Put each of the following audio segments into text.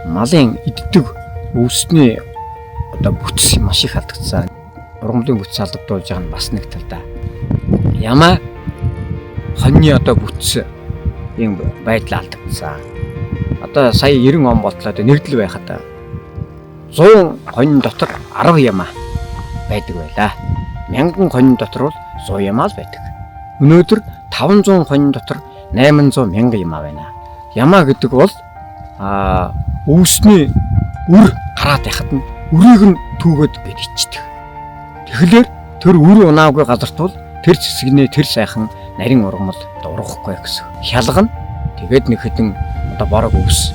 Малын иддэг өвсний одоо бүтц маш их алдагдсан. Ургамлын бүтц алдагдуулж байгаа нь бас нэг талдаа. Ямаа хоньны одоо бүтц ийм байдал алдагдсан. Одоо сая 90 он болтлоо одоо нэгдэл байхад 100 хонь дотор 10 ямаа байдаг байлаа. 1000 хонь дотор бол 100 ямаа л байдаг. Өнөөдөр 500 хонь дотор 800 мянга ямаа байна. Ямаа гэдэг бол өвсний үр гараад байхад нь үрийг нь түүгээд гээд ичдэг. Тэгэхээр тэр үр унаагүй газарт бол тэр цэцгнээ тэр сайхан нарийн ургамал одоо ургахгүй гэсэн. Хялгана. Тэгээд нэг хэдэн одоо борог өвс.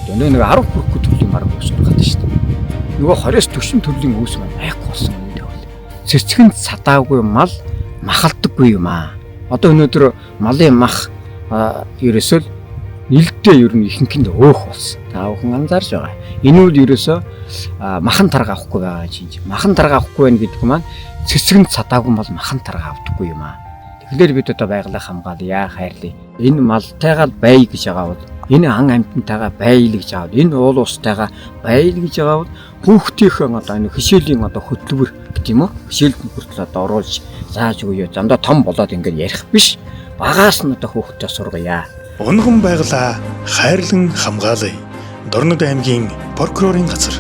Одоо нэг 10 хүрэхгүй төрлийн бараг өвс ургаад шүү дээ. Нөгөө 20-40 төрлийн өвс маань байхгүй болсон юм дээр бол. Цэцгэнд садаагүй мал махалдаггүй юм аа. Одоо өнөөдөр малын мах ерөөсөө л нэлдээ ер нь ихэнх нь өөх болсон. Та бүхэн анзаарч байгаа. Энэ үл ерөөсөө махан тарга авахгүй байгаа чинь. Махан тарга авахгүй байх гэдэг маань цэцгэнд садаагүй бол махан тарга авдаггүй юм аа. Тэгэхээр бид одоо байгалаа хамгаалъя, хайрлая. Энэ малтайгаа бай гэж байгаа бол, энэ ан амьтантайгаа бай л гэж байгаа бол, энэ уул устайгаа бай л гэж байгаа бол хүүхдийнхээ одоо энэ хичээлийн одоо хөтөлбөр гэдэг юм уу? Хичээлд нь хүртэл одоо оруулж зааж өгье. Замдаа том болоод ингээд ярих биш. Багаас нь одоо хүүхдтэй сургая. Унган байгалаа хайрлан хамгаалъя. Дорнод аймгийн прокурорын газар.